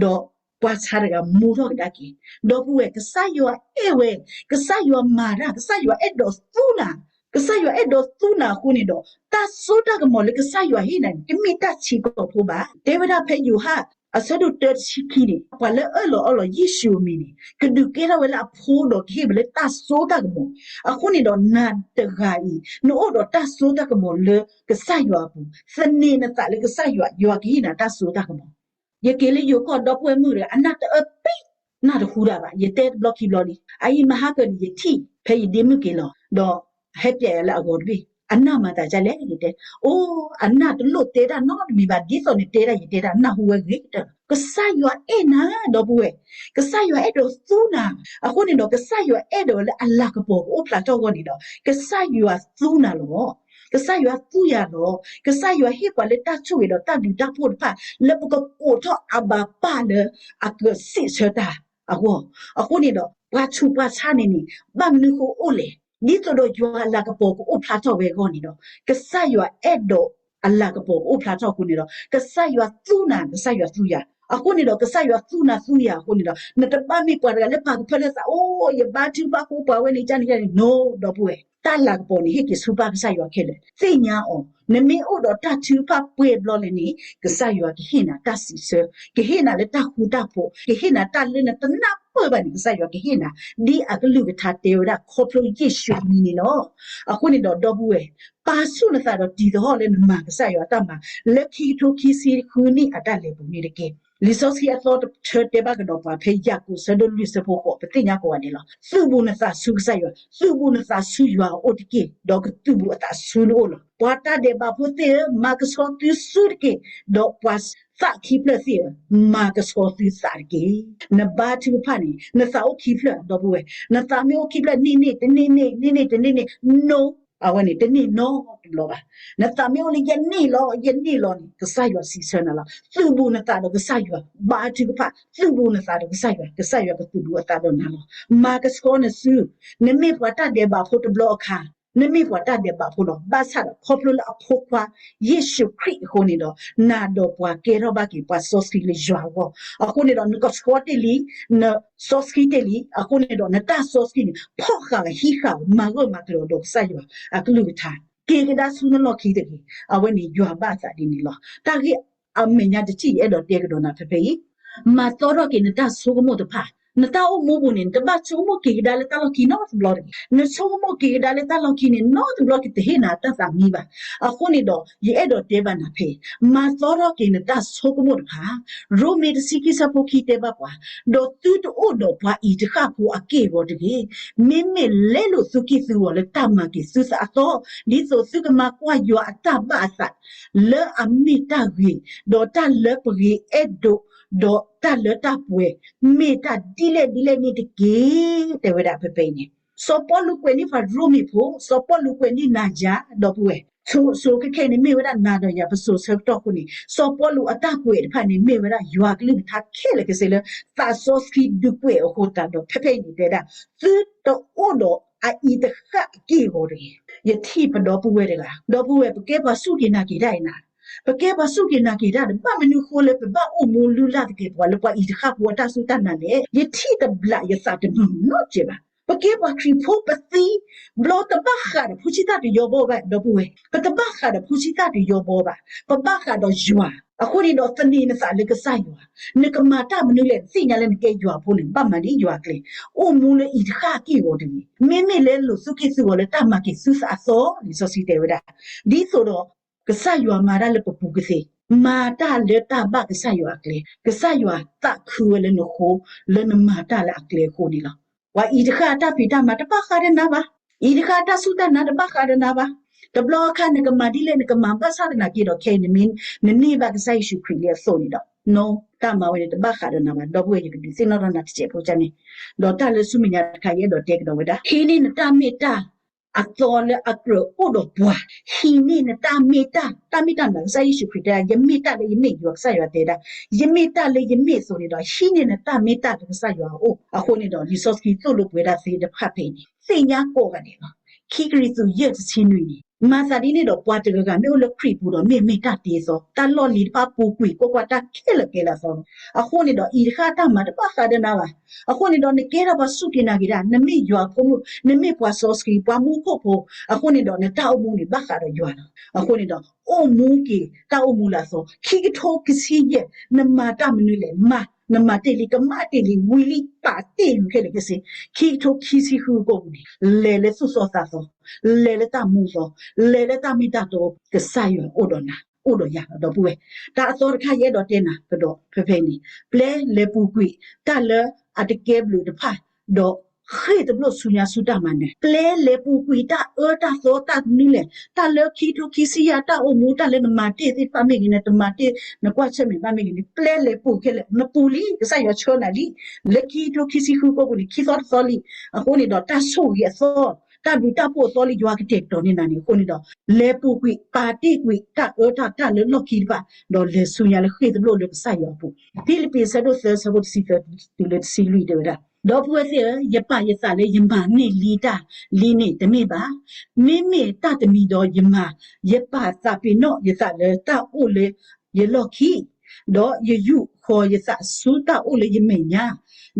ဒီးပှၤဆါတဂၤမူထီၣ်ကဒါက့ၤ, ဒီပုၢ်ဝဲၢ် ကစၢ်ယွၤအဲၣ်ဝဲ, ကစၢ်ယွၤမၤတၢ်, ကစၢ်ယွၤအဲၣ်ဒိးသူနၤ, ကစၢ်ယွၤအဲၣ်ဒိးသူနၤအဃိန့ၣ်ဒီး တၢ်စိတၢ်ကမီၤလၢကစၢ်ယွၤဟ့ၣ်နၤန့ၣ် တမ့ၢ်တၢ်ဆံးကိာ်ဖိဘၣ်. တဲဝဲဒၣ်ဖဲယိၤဟၣ် အဆၢဒိၣ်တၢတဆံခံန့ၣ် ပှၤလၢအၢၣ်လီၤအီလီၤယ့ၣ်ၡူးအမံၤန့ၣ် ကဒုးကဲထီၣ်ဝဲလၢအဖိဒီးကဟ့ၣ်ဝဲလၢတၢ်စိတၢ်ကမီၤ, အဃိန့ၣ်ဒီး နၤတဂၤအံၤ နအိၣ်ဒီးတၢ်စိတၢ်ကမီၤလၢကစၢ်ယွၤအပူၤ, သန့ၤနသးလၢကစၢ်ယွၤ, ယွၤကဟ့ၣ်နၤတၢ်စိတၢ်ကမီၤ. ယက့ၤလၢယိၤကီၢ် ဒီပုၢ်ဝဲၢ်မုၣ်တဂၤ အနၢ်တအၢပံ, နၢ်တဟူတၢ်ဘၣ်, ယတဲတဘျီခံဘျီလံ. အအံၤမဟါကၢန့ၣ် ယထံၣ်ဖဲယဒ့မုၣ်က့ၤလီၤ, ဒီးဟဲပျဲယၤလၢအဂီၤတဘ့ၣ်, အနၢ်မၤသးဒ်လဲၣ် ယတဲ, အိ, အနၢ်တလိၣ်တဲတၢ်နီတမံၤဘၣ်, ဒ်သိးနတဲဒၣ်ယတဲတၢ် နၢ်ဟူဝဲဂ့ၤတၢၢ်လီၤ. ကစၢ်ယွၤအဲၣ်နၤ ဒီပုၢ်ဝဲၢ်, ကစၢ်ယွၤအဲၣ်ဒိးသူနၤ, အဃိန့ၣ်ဒီး ကစၢ်ယွၤအဲၣ်ဒိးဝဲလၢအလၤကပီၤကအိၣ်ဖျါထီၣ်အဂီၢ်န့ၣ်ဒီး ကစၢ်ယွၤသူနၤလီၤ. ကစၢ်ယွၤသူယၤလီၤ. ကစၢ်ယွၤဟ့ၣ်ပှၤလၢတၢ်ဆိၣ်ဂ့ၤဒီးတၢ်ဘျုးတၢ်ဖှိၣ်တဖၣ် လၢပကကိးထီၣ်အဘၤပၢ်လၢအကစံးဆၢတၢ်အဂီၢ်, အဃိန့ၣ်ဒီး ပှၤဆူးပှၤဆါန့ၣ်န့ၣ် ဘၣ်မနုၤဃိအိၣ်လဲၣ်. ဒ်သိးဒီးယွၤအလၤကပီၤကအိၣ်ဖျါထီၣ်ဝဲအဂီၢ်န့ၣ်ဒီး ကစၢ်ယွၤအဲၣ်ဒိးအလၤကပီၤကအိၣ်ဖျါထီၣ်အဃိန့ၣ်ဒီး ကစၢ်ယွၤသူနၤ ကစၢ်ယွၤသူယၤ, အဃိန့ၣ်ဒီး ကစၢ်ယွၤသူနၤသူယၤအဃိန့ၣ်ဒီး နတဘၣ်မ့ၢ်ပှၤတဂၤလၢပာ်ကဖၢလၢသး အိ, ယဘါထုကဖၣ်ဃိပှၤဝဲန့ၣ် ကန့ၣ်ကန့ၣ် နီၢ် ဒီပုၢ်ဝဲၢ်, တၢ်လၤကပီၤန့ၣ် ဟ့ၣ်က့ၤဆူပၢ်ကစၢ်ယွၤခဲလၢာ်, သ့ၣ်ညါအီၤ, နမ့ၢ်အိၣ်ဒီးတၢ်ထုကဖၣ်ပှဲၤဘျီလဲၣ်န့ၣ် ကစၢ်ယွၤကဟ့ၣ်နၤတၢ်စံးဆၢ, ကဟ့ၣ်နၤလၢတၢ်ဃူတၢ်ဖိး, ကဟ့ၣ်နၤတၢ်လၢနတနၢ်ပၢၢ်ဘၣ်န့ၣ် ကစၢ်ယွၤကဟ့ၣ်နၤ, ဒ်အကလုၢ်ကထါတဲဝဲဒၣ်ခီဖျိယ့ၣ်ၡူးအမံၤန့ၣ်လီၤ. အဃိန့ၣ်ဒီး ဒီပုၢ်ဝဲၢ်, ပာ်ဆူၣ်နသးဒီးတံၤသဟီၣ်လၢနမၤကစၢ်ယွၤတၢ်မၤ လၢခံကထိခံဆံဃုနံၣ်အတၢ်လဲၤပူၤန့ၣ်တက့ၢ်. လံာ်စီဆှံအသီတဆၢတဲဘၣ်ကဒီးပှၤဖဲယၤကိာ်ဆၢဒိၣ်လွံၢ်ဆၢဖိဃိး ပသ့ၣ်ညါကိးဂၤဒဲးလီၤ. သုးဘူးနသးဆူကစၢ်ယွၤ, သုးဘူးနသးဆူယွၤအအိၣ်တက့ၢ်, ဒီးကသုးဘူးအသးဆူနအိၣ်လီၤ. ပှၤတၢ်ဒဲးဘးဖိသ့ၣ်ဧၢ, မၤကဆှီသုစုတက့ၢ်, ဒီးပှၤသးခံဖျၢၣ်သ့ၣ်ဧၢ, မၤကဆှီသုသးတက့ၢ်. နဘါထုကဖၣ်န့ၣ် နသးအိၣ်ခံဖျၢၣ် ဒီပုၢ်ဝဲၢ်, နသးမ့ၢ်အိၣ်ခံဖျၢၣ် န့ၢ်န့ၢ် တန့ၢ်န့ၢ် န့ၢ်န့ၢ် တန့ၢ်န့ၢ် နီၢ် အဝဲန့ၣ် တန့ၢ်နီတဘျီဘၣ်. နသးမ့ၢ်အိၣ်လၢယန့ၢ်လီၤ ယန့ၢ်လီၤန့ၣ် ကစၢ်ယွၤစံးဆၢနၤလီၤ. သုးဘူးနသးဒီးကစၢ်ယွၤ, ဘါထုကဖၣ်, သုးဘူးနသးဒီးကစၢ်ယွၤ, ကစၢ်ယွၤကသုးဘူးအသးဒီးနၤလီၤ. မၤကဆှီနစု, နမ့ၢ်ပှၤတၢ်ဒဲးဘးဖိတဘျီအခါ, နမ့ၢ်ပှၤတၢ်ဒဲးဘးဖိလီၤ. ဘၣ်ဆၣ်ဒီးခီဖျိလၢအဖိခွါ ယ့ၣ်ၡူးခရံာ်အဃိန့ၣ်ဒီး နၤဒီးပှၤကဲထီၣ်ဘၣ်က့ၤပှၤစီဆှံလၢယွၤအဂီၢ်. အဃိန့ၣ်ဒီး နကဆှီတ့ၢ်လံ, နစီဆှံတ့ၢ်လံ, အဃိန့ၣ်ဒီး နတၢ်စီဆှံန့ၣ် ဖီၣ်ဃာ်ဟံးဃာ် မၤဂၢၢ်မၤကျၢၤအီၤဒီးကစၢ်ယွၤအကလုၢ်ကထါ, က့ၤကဒါဆူနလီၢ်ခံတဂ့ၤ. အဝဲန့ၣ်ယွၤဘၣ်အသးဒ်န့ၣ်လီၤ. တၢ်ဂ့ၢ်အမဲာ်ညါတထံၣ် ယအဲၣ်ဒိးတဲကဒီးနၤဖဲဖဲအံၤ, မၤသီထီၣ်က့ၤနတၢ်ဆိကမိၣ်တဖၣ်, နတၢ်အိၣ်မူပူၤန့ၣ် နတဘၣ်ဆိကမိၣ်က့ၤကဒါလၢတၢ်လီၢ်ခံနီတဘျီတဂ့ၤ. နဆိကမိၣ်က့ၤကဒါလၢတၢ်လီၢ်ခံန့ၣ် နီတဘျီကတဟ့ၣ်နၤတၢ်သးမံဘၣ်. အဃိန့ၣ်ဒီး ယအဲၣ်ဒိးတဲဘၣ်နၤဖဲ မၤသီထီၣ်က့ၤနတၢ်ဆိကမိၣ်တဖၣ်, ရိမ့ၤတဆံခံဆၢဖိခံတဲဘၣ်ပှၤ, ဒီးသုတအိၣ်ဒီးပှၤအံၤတဃၣ်ဖိအက့ၢ်အဂီၤတဂ့ၤ. မ့မ့ၢ်လဲလိာ်သုက့ၢ်သုဂီၤလၢတၢ်မၤက့ၤသုသးအသီ, ဒ်သိးသုကမၤကွၢ်ယွၤအတၢ်ဘၣ်အသး လၢအမ့ၢ်တၢ်ဂ့ၤ, ဒီးတၢ်လၢပဂ့ၤအဲၣ်ဒိး, ဒီးတၢ်လၢတၢ်ပှဲၤ, မ့ၢ်တၢ်ဒ်လဲၣ်ဒ်လဲၣ်န့ၣ်တက့ၢ်. တဲဝဲဒၣ်ဖဲဖဲအံၤန့ၣ်, စီၤပီလူးကွဲးန့ၢ်ပှၤရိမ့ၤဖိ, စီၤပီလူးကွဲးန့ၢ်နၤယၤ ဒီပုၢ်ဝဲၢ်, ဆိးစိၤခဲခဲအံၤန့ၣ် မ့ၢ်ဝဲဒၣ်နၤဒီးယၤပစိၤဆၢကတီၢ်အဃိန့ၣ် စီၤပီလူးအတၢ်ကွဲးတဖၣ်န့ၣ် မ့ၢ်ဝဲဒၣ်ယွၤကလုၢ်ကထါခဲလၢာ်ခဲဆ့လၢ သးစီဆှံဒုးကွဲးအဃိသတးဒီး ဖဲဖဲအံၤန့ၣ်တဲဒၣ်, သုတအိၣ်ဒီးအအံၤတဃၣ်အက့ၢ်အဂီၤတဂ့ၤ. ယထံၣ်ပဒီပုၢ်ဝဲၢ်တဂၤ, ဒီပုၢ်ဝဲၢ် ပကဲပှၤစူၢ်က့ၤနာ်က့ၤတၢ်အံၤနၤ ပကဲပှၤစူၢ်က့ၤနာ်က့ၤတၢ်ဒီး ဘၣ်မနုၤအဃိလၢပဘၣ်အိၣ်မူလုၢ်လၢ်သကဲးပဝးလၢပှၤအံၤတဃၣ်ဖိအတၢ်စူၢ်တၢ်နာ်လဲၣ်. ယထံၣ်တဘျးယသးတမုာ်နီတစဲးဘၣ်. ပကဲပှၤခရံာ်ဖိပသံ ဘျီတဘၣ်ဃးဒီးဖိဆံးသၣ်တယီဘီဘၣ် ဒီပုၢ်ဝဲၢ်, ပတဘၣ်ဃးဒီးဖိဆံးသၣ်တယီဘီဘၣ်, ပဘၣ်ဃးဒီးယွၤ. အဃိန့ၣ်ဒီးသန့ၤနသးလၢကစၢ်ယွၤ, နကမၤတၢ်မနုၤလဲၣ် နသ့ၣ်ညါလၢနကဲယွၤအဖိန့ၣ် ဘၣ်မၤဒ်ယွၤအကျဲ, အိၣ်မူလၢအံၤတဃၣ်အက့ၢ်အဂီၤတဂ့ၤ. မ့မ့ၢ်လၢလိာ်သုက့ၢ်သုဂီၤလၢတၢ်မၤက့ၤသုသးအသီ လံာ်စီဆှံတဲဝဲဒၣ်, ဒ်သိးဒီး ကစၢ်ယွၤမၤတၢ်လၢပပူၤကသ့, မၤတၢ်လၢတၢ်ဘၣ်ကစၢ်ယွၤအကျဲ, ကစၢ်ယွၤသးခုဝဲလၢနဃိ, လၢနမၤတၢ်လၢအကျဲအဃိန့ၣ်လီၤ. ပှၤအံၤတဃၣ်အတၢ်ဖံးတၢ်မၤတဘၣ်ဃးဒီးနၤဘၣ်. အံၤတဃၣ်အတၢ်စူၢ်တၢ်နာ်တဘၣ်ဃးဒီးနၤဘၣ်. တဘျီအခါနကမၤဒ်လဲၣ်နကမၤဘၣ်ဆၣ်သနာ်က့ဒီး ခဲအံၤနမ့ၢ် နန့ၢ်ဘၣ်ကစၢ်ယ့ၣ်ၡူးခရံာ်လံအသိးန့ၣ်ဒီး နီၢ်တၢ်မၤဝဲန့ၣ်တဘၣ်ဃးဒီးနၤဘၣ်. ဒီပုၢ်ဝဲၢ် ယကဒုးသ့ၣ်နီၣ်ထီၣ်နၤတစဲးဖိကန့ၣ်, ဒီးတၢ်လၢဆူမဲာ်ညါတခါ ယအဲၣ်ဒိးတဲကဒီးဝဲဒၣ်, ဟံးန့ၢ်နတၢ်မ့ၢ်တၢ် အသီလၢအကြၢးအိၣ်ဒီးပှၤ, ဟံးန့ၢ်နတၢ်မ့ၢ်တၢ်, တၢ်မ့ၢ်တၢ်မၤ ကစၢ်ယ့ၣ်ၡူးခရံာ်တဲဒၣ် ယမ့ၢ်တၢ်လၢယမ့ၢ်ယွၤ ကစၢ်ယွၤတဲဒၣ်, ယမ့ၢ်တၢ်လၢယမ့ၢ်အသိးန့ၣ်ဒီး ဟံးန့ၢ်နတၢ်မ့ၢ်တၢ်လၢကစၢ်ယွၤအအိၣ်. အဃိန့ၣ်ဒီး လံာ်စီဆှံသိၣ်လိပှဲၤဒၣ်သ့ၣ်တဖၣ်ဖဲအံၤန့ၣ် သ့ၣ်ညါကိးဂၤဒဲးလီၤ. ခံကရံၣ်သူး ယဲၢ် တဆံနွံန့ၣ် မၤသးဒ်န့ၣ်ဒီး ပှၤတဂၤဂၤမ့ၢ်အိၣ်လၢခရံာ်ပူၤဒီး မ့ၢ်မ့ၢ်တၢ်တ့အသီ, တၢ်လီၢ်လံၤတဖၣ်ပူၤကွံာ် ကွၢ်ကွၢ်, တၢ်ခဲလၢာ်ကဲလၢအသီလီၤ. အဃိန့ၣ်ဒီး အံၤတဃၣ်တၢ်မၤတဘၣ်ဃးဒီးနၤဘၣ်. အဃိန့ၣ်ဒီး နကဲထီၣ်ပှၤစူၢ်က့ၤနာ်က့ၤတၢ်, နမ့ၢ်ယွၤအဖိမုၣ်, နမ့ၢ်ပှၤစီဆှံ, ပှၤမူခိၣ်ဖိ, အဃိန့ၣ်ဒီး နတၢ်အိၣ်မူန့ၣ်ဘၣ်ဃးဒီးယွၤလီၤ. အဃိန့ၣ်ဒီး အိၣ်မူက့ၤတၢ်အိၣ်မူလၢအသီ, ခံကထိခံဆံယဲၢ် နမၤတၢ်မနုၤလဲၣ် မၤ, နမၤတ့ၢ်လံ ကမၣ်တ့ၢ်လံ ဝံၤလံ ပာ်တ့ၢ်လံခဲလၢာ်ခဲဆ့, ခံကထိခံဆံဃုအကိာ်ပူၤန့ၣ် လဲၤလၢသူၣ်သီသးသီ, လဲၤလၢတၢ်မူအသီ, လဲၤလၢတၢ်မ့ၢ်တၢ်တီ, ကစၢ်ယွၤအိၣ်ဒီးနၤ, အိၣ်ဒီးယၤလီၤ ဒီပုၢ်ဝဲၢ်. တၢ်အသီတခါ ယအဲၣ်ဒိးတဲနၤကဒီးဖဲဖဲအံၤန့ၣ်, ပျဲလဲၤပူၤကွံာ်တၢ်လၢအတကဲဘျုးတဖၣ်, ဒီးဃ့ၢ်သဘျိၣ်ဆူညါဆူတၢ်မၤနၢၤ, ပျဲလဲၤပူၤကွံာ်တၢ်အၢတၢ်သီတၢ်မနုၤလဲၣ်, တၢ်လၢခံကထိခံဆံယဲၢ်တၢ်အိၣ်မူ တၢ်လၢနမၤတ့ၢ်သ့ၣ်တဖၣ်မ့ၢ်ဂ့ၤ, နတမၤတ့ၢ် နကွၢ်ဆၢၣ်မဲာ်ဘၣ်မ့ၢ်ဂ့ၤန့ၣ်, ပျဲလဲၤပူၤခဲလၢာ်, နပူၤလံ ကစၢ်ယွၤဆှၢနၤလံ. လၢခံကထိခံဆံဃုအကိာ်ပူၤန့ၣ် ခံသီတသီလံ. အဃိန့ၣ်ဒီး တၢ်ဆိၣ်ဂ့ၤအသီ, တၢ်ဘျုးတၢ်ဖှိၣ်အသီလံ ယွၤကတဲာ်ကတီၤန့ၢ်နၤန့ၣ်. အဃိန့ၣ်ဒီး လဲၤပူၤကွံာ် ပာ်တ့ၢ်ကွံာ် တၢ်အၢတၢ် တၢ်လၢလီၢ်ခံတဖၣ်, ဒီးလဲၤဆူညါလၢဃ့ၢ်သဘျိၣ်လၢကစၢ်ယွၤအပူၤ. ဖံလံးပံး အဆၢဒိၣ်သၢ အဆၢဖိတဆံသၢ တုၤလၢတဆံလွံၢ်တဲဝဲဒၣ်, ဒီပုၢ်ဝဲၢ်သ့ၣ်ဧၢ, ယပာ်ယသးလၢယမၤန့ၢ်လံတၢ်လံန့ၣ်တမ့ၢ်ဘၣ်. မ့မ့ၢ်တၢ်တမံၤဒီးယမၤ, ယပာ်သးပ့ၤနီၣ်ယသးလၢတၢ်အိၣ်လၢယလီၢ်ခံ, ဒီးယယူာ်ဃီၤယသးဆူတၢ်အိၣ်လၢယမဲာ်ညါ,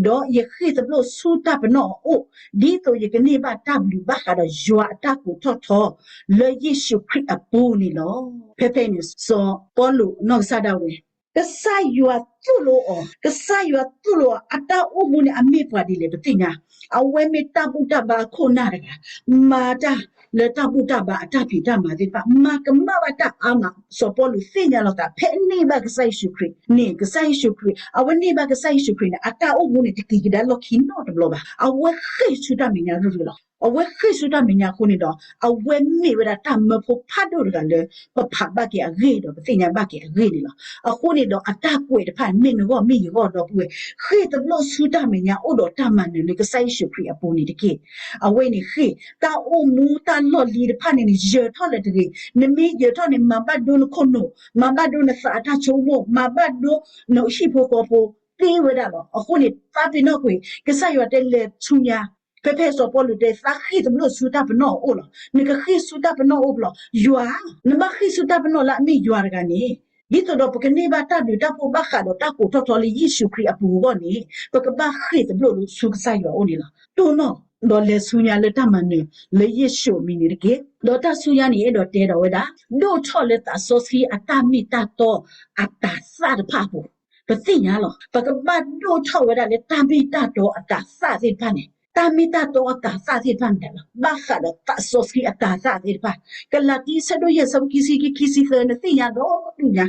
ဒီးယဃ့ၢ်သဘျိၣ်ဆူတၢ်ပနီၣ်အအိၣ်, ဒ်သိးယကန့ၢ်ဘၣ်တၢ်ဘျုးဘၣ်ဃးဒီးယွၤအတၢ်ကိးထီၣ်ထီ လၢယ့ၣ်ၡူးခရံာ်အပူၤန့ၣ်လီၤ. ဖဲဖဲအံၤန့ၣ် စီၤပီလူးနီၢ်ကစၢ်ဒၣ်ဝဲ ကစၢ်ယွၤသိၣ်လိအီၤ, ကစၢ်ယွၤသိၣ်လိအီၤ အတၢ်အိၣ်မူန့ၣ် အမ့ၢ်ပှၤဒ်လဲၣ်ပသ့ၣ်ညါ, အဝဲမ့ၢ်တၢ်ဘူၣ်တၢ်ဘါအခိၣ်နၢ်တဂၤ, မၤတၢ်လၢတၢ်ဘူၣ်တၢ်ဘါအတၢ်ဖံးတၢ်မၤသ့ၣ်တဖၣ်, မၤကမၣ်ဘၣ်တၢ်အါမး, စီၤပီလူးသ့ၣ်ညါလီၤသး ဖဲန့ၢ်ဘၣ်ကစၢ်ယ့ၣ်ၡူးခရံာ်န့ၣ်, ကစၢ်ယ့ၣ်ၡူးခရံာ်, အဝဲန့ၢ်ဘၣ်ကစၢ်ယ့ၣ်ၡူးခရံာ်န့ၣ် အတၢ်အိၣ်မူန့ၣ် တက့ၤကဒါလီၢ်ခံနီတဘျီဘၣ်. အဝဲဃ့ၢ်ဆူတၢ်မဲာ်ညါရုၢ်ရုၢ်လီၤ. အဝဲဃ့ၢ်ဆူတၢ်မဲာ်ညါအဃိန့ၣ်ဒီး အဝဲမ့ၢ်ဝဲဒၣ်တၢ်မၢဖိဖးဒိၣ်တဂၤလၢ ပဖးဘၣ်က့ၤအဂ့ၢ်ဒီး ပသ့ၣ်ညါဘၣ်က့ၤအဂ့ၢ်န့ၣ်လီၤ. အဃိန့ၣ်ဒီး အတၢ်ကွဲးတဖၣ် မ့ၢ်နဂီၢ်မ့ၢ်ယဂီၢ် ဒီပုၢ်ဝဲၢ်, ဃ့ၢ်သဘျိၣ်ဆူတၢ်မဲာ်ညါ အိၣ်ဒီးတၢ်မၤနၢၤလၢကစၢ်ယ့ၣ်ၡူးခရံာ်အပူၤန့ၣ်တက့ၢ်. အဝဲန့ၣ်ဃ့ၢ်, တၢ်အိၣ်မူတၢ်လီၢ်လံၤတဖၣ်န့ၣ်န့ၣ် ယၢၤထီၣ်လၢၤတဂ့ၤ. နမ့ၢ်ယၢၤထီၣ်န့ၣ် မၤဘၣ်ဒိနခိၣ်နူာ်, မၤဘၣ်ဒိနသးအတၢ်ဆိကမိၣ်, မၤဘၣ်ဒိနဟံၣ်ဖိဃီဖိ သ့ဝဲဒၣ်လီၤ. အဃိန့ၣ် သးပ့ၤနီၣ်ကွံာ် ကစၢ်ယွၤတဲလဲၤဆူညါ, ဖဲဖဲစီၤပီလူးတဲ သးဃ့ၢ်သဘျိၣ်ဆူတၢ်ပနီၣ်အအိၣ်လီၤ. နကဃ့ၢ်ဆူတၢ်ပနီၣ်အအိၣ်ဘၣ်လီၤ. ယွၤ, နဘၣ်ဃ့ၢ်ဆူတၢ်ပနီၣ်လၢအမ့ၢ်ယွၤတဂၤန့ၣ်, ဒ်သိးဒီးပကန့ၢ်ဘၣ်တၢ်ဘျုးတၢ်ဖှိၣ်ဘၣ်ဃးဒီး တၢ်ကိးထီၣ်ထီလၢယ့ၣ်ၡူးခရံာ်အပူၤအဂီၢ်န့ၣ်, ပကဘၣ်ဃ့ၢ်သဘျိၣ်ဆူကစၢ်ယွၤအအိၣ်န့ၣ်လီၤ. တိၢ်နီၣ်, ဒီးလဲၤဆူညါလၢတၢ်မၤနၢၤလၢယ့ၣ်ၡူးအမံၤန့ၣ်တက့ၢ်. ဒီးတၢ်ဆူညါန့ၣ် အဲၣ်ဒိးတဲဒီးဝဲဒၣ်, ဒိၣ်ထီၣ်လၢသးစီဆှံအတၢ်မ့ၢ်တၢ်တီအတၤသၣ်တဖၣ်အပူၤ, ပသ့ၣ်ညါလီၤ. ပကဘၣ်ဒိၣ်ထီၣ်ဝဲဒၣ်လၢတၢ်မ့ၢ်တၢ်တီအတၤသၣ်သ့ၣ်တဖၣ်န့ၣ်, တၢ်မ့ၢ်တၢ်တီအတၤသၣ်သ့ၣ်တဖၣ်န့ၣ်လီၤ. ဘၣ်ဃးဒီးသးစီဆှံအတၤသၣ်သ့ၣ်တဖၣ်, ကလၤတံ အဆၢဒိၣ်ယဲၢ် အဆၢဖိခံဆံခံ ခံဆံသၢ နသ့ၣ်ညါဒီဒူၣ်ညါ,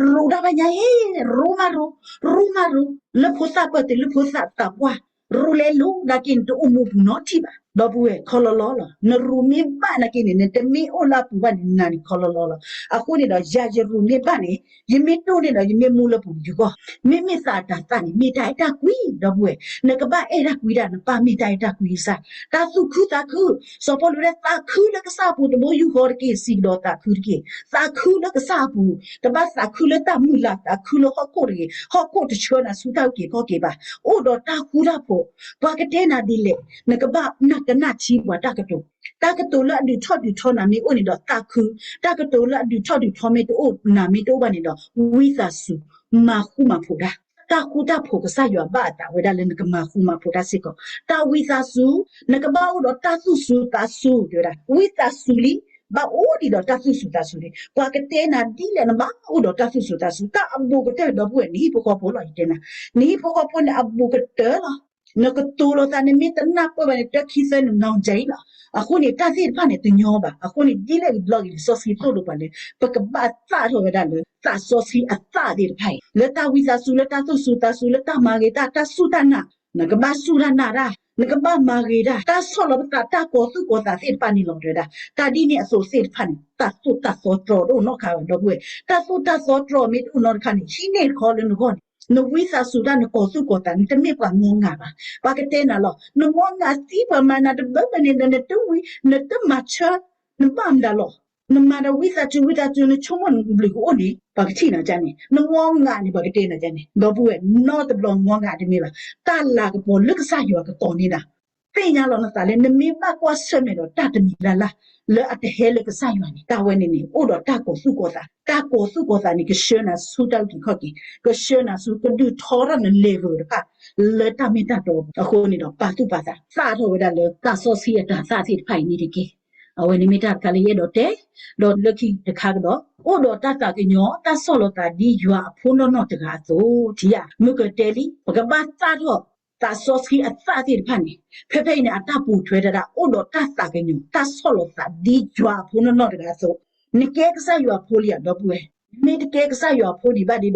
ရူးတၢ်ဘၣ်ညါအံၤ, ရူးမးရူး, ရူးမးရူး, လၢဖိသၣ်ပၢၢ်တုၤလၢဖိသၣ်သးပှၢ်, ရူးလဲၤလိၤနာ်က့န့ၣ် တအိၣ်မူပူၤနီတထံၣ်ဘၣ်. ဒီပုၢ်ဝဲၢ် ခီလီလီလီၤ. နရူးမ့ၢ်ဘၣ်နာ်က့န့ၣ် နတမ့ၢ်အိၣ်လၢအပူၤဘၣ်န့ၣ် နၤန့ၣ်ခီလီလီလီၤ. အဃိန့ၣ်ဒီး ယၤယရူးမ့ၢ်ဘၣ်န့ၣ် ယမ့ၢ်ဒိၣ်န့ၢ်ဒီး ယမ့ၢ်မူလၢပူၤန့ၣ်ယဂီၢ်, မ့မ့ၢ်သးအတၤသၣ်န့ၣ် မ့ၢ်တၢ်အဲၣ်တၢ်ကွံ ဒီပုၢ်ဝဲၢ်, နကဘၣ်အဲၣ်တၢ်ကွံဒၣ် နပၢ်မ့ၢ်တၢ်အဲၣ်တၢ်ကွံကစၢ်, တၢ်သူၣ်ခုသးခု, စီၤပီလူးတဲသးခုလၢကစၢ်အပူၤ တဘိယူၢ်ဃီတက့ၢ်, စံးကဒီးသးခုတက့ၢ်, သးခုလၢကစၢ်အပူၤ, တဘၣ်သးခုလၢတၢ်မုၢ်လၢ်, သးခုလၢဟီၣ်ခိၣ်တဂ့ၤ, ဟီၣ်ခိၣ်တဆှၢနၤဆူတၢ်အုၣ်က့ၤခီၣ်က့ၤဘၣ်, အိၣ်ဒီးတၢ်ဃူတၢ်ဖိး, ပှၤကတဲနၤဒ်လဲၣ်, နကဘၣ်နၢ် ကနၣ်ထံပှၤတၢ်ကတိၤ, တၢ်ကတိၤလၢအဒုးထီၣ်ဒုးထီနၤမ့ၢ်အိၣ်န့ၣ်ဒီးသးခု, တၢ်ကတိၤလၢအဒုးထီၣ်ဒုးထီမ့ၢ်တအိၣ်နၤမ့ၢ်တအိၣ်ဘၣ်န့ၣ်ဒီး ဝံသးစူၤ မၤဃူမၤဖိးတၢ်, တၢ်ဃူတၢ်ဖိးကစၢ်ယွၤဘၣ်အသးဝဲဒၣ်လၢနကမၤဃူမၤဖိးတၢ်စ့ၢ်ကီး, တၢ်ဝံသးစူၤ, နကဘၣ်အိၣ်ဒီးတၢ်သူၣ်စူၤသးစူၤ တဲဝဲဒၣ် ဝံသးစူၤလံ, ဘၣ်အိၣ်ဒံးဒီးတၢ်သူၣ်စူၤသးစူၤန့ၣ် ပှၤကတဲနၤဒ်လဲၣ် နဘၣ်အိၣ်ဒီးတၢ်သူၣ်စူၤသးစူၤ, တၢ်အဘူးကတၢၢ်ဒီပုၢ်ဝဲၢ် နဟံၣ်ဖိဃီဖိလီၤ ယတဲနၤ, နဟံၣ်ဖိဃီဖိန့ၣ်အဘူးကတၢၢ်လီၤ. နကတိၤလိာ်သးန့ၣ် မ့ၢ်တနၢ်ပၢၢ်ဘၣ်န့ၣ် တၢ်ခံသၢနနီၢ်ကၠၤအံၤလီၤ. အဃိန့ၣ် တၢ်သ့ၣ်တဖၣ်န့ၣ် တညီဘၣ်. အဃိန့ၣ် ဒ်လဲၣ်ဂ့ၤဘျီဂ့ၤ လံာ်စီဆှံသိၣ်လိပှၤလၢ ပကဘၣ်သၣ်ထီၣ်ဝဲဒၣ်လၢ သးစီဆှံအသၣ်သ့ၣ်တဖၣ်အံၤ လၢတၢ်ဝံသးစူၤ လၢတၢ်သူၣ်စူၤသးစူၤ လၢတၢ်မၤဂ့ၤတၢ် တၢ်စူၢ်တၢ်နာ်, နကဘၣ်စူၢ်တၢ်နာ်တၢ်, နကဘၣ်မၤဂ့ၤတၢ်, တၢ်ဆီၣ်လီၤပသး တၢ်ကီၤသူၣ်ကီၤသးသ့ၣ်တဖၣ်န့ၣ်လီၤ တဲဝဲဒၣ်. တၢ်ဒ်န့ၣ်အသိးသ့ၣ်တဖၣ်န့ၣ် တၢ်သိၣ်တၢ်သီတြီတအိၣ်နီတခါဘၣ် ဒီပုၢ်ဝဲၢ်. တၢ်သိၣ်တၢ်သီတြီမ့ၢ်တအိၣ်နီတခါန့ၣ် ဟံးန့ၢ်တခီလၢနဂီၢ်န့ၣ် နဝံသးစူၤတၢ် နကီၤသူၣ်ကီၤသး နတမ့ၢ်ပှၤမီၤငၤဘၣ်. ပှၤကတဲနၤလီၤ နမီၤငၤသံပှၤမၤနၤတဘၢဘၢန့ၣ် နတဝံ နတမၤဆၢ နဘၣ်မတၤလီၤ. နမၤဒီးဝံသးစူၤ ဝံသးစူၤ နဆိကမိၣ်နဘျုးကအိၣ်န့ၣ် ပှၤကထံၣ်နၤဒ်န့ၣ် နမီၤငၤန့ၣ် ပှၤကတဲနၤဒ်န့ၣ် ဒီပုၢ်ဝဲၢ် နီတဘျီမီၤငၤတမ့ၢ်ဘၣ်. တၢ်လၤကပီၤလၢကစၢ်ယွၤကတီၤန့ၢ်နၤ သ့ၣ်ညါလီၤနသးလၢ နမ့ၢ်ဘၣ်ကွၢ်ဆၢၣ်မဲာ်ဒီးတၢ်တမံၤလၢ်လၢ် လၢအတဟဲလၢကစၢ်ယွၤန့ၣ် တၢ်ဝဲန့ၣ်န့ၣ် အိၣ်ဒီးတၢ်ကီၤသူၣ်ကီၤသး, တၢ်ကီၤသူၣ်ကီၤသးန့ၣ် ကဆှၢနၤဆူတၢ်အုၣ်က့ၤခီၣ်က့ၤ, ကဆှၢနၤဆူ ကဒုးထီထီၣ်န level တဖၣ် လၢတၢ်မ့ၢ်တၢ်တီအဃိန့ၣ်ဒီး ပာ်သူၣ်ပာ်သး သၣ်ထီၣ်ဝဲဒၣ်လၢသးစီဆှံအတၤသၣ်သ့ၣ်တဖၣ်အံၤန့ၣ်တက့ၢ်. အဝဲန့ၣ်မ့ၢ်တၢ်တခါလၢယအဲၣ်ဒိးတဲ, ဒီးလၢခံတခါကဒီး အိၣ်ဒီးတၢ်သးကညီၤ တၢ်ဆီၣ်လီၤသးဒ်ယွၤအဖိနီၢ်နီၢ်တဂၤအသိး ထံၣ်ဧါ, မုၢ်ကတဲလံ ပကဘၣ်သၣ်ထီၣ် သးစီဆှံအသၣ်သ့ၣ်တဖၣ်န့ၣ် ဖဲဖဲအံၤန့ၣ် အတၢ်ပိာ်ထွဲတၢ်ဒၣ် အိၣ်ဒီးတၢ်သးကညီၤ တၢ်ဆီၣ်လီၤသးဒ်ယွၤအဖိနီၢ်နီၢ်တဂၤအသိး, နကဲကစၢ်ယွၤအဖိလံဧါ ဒီပုၢ်ဝဲၢ်, မ့ၢ်တကဲကစၢ်ယွၤအဖိဒံးဘၣ်ဒီး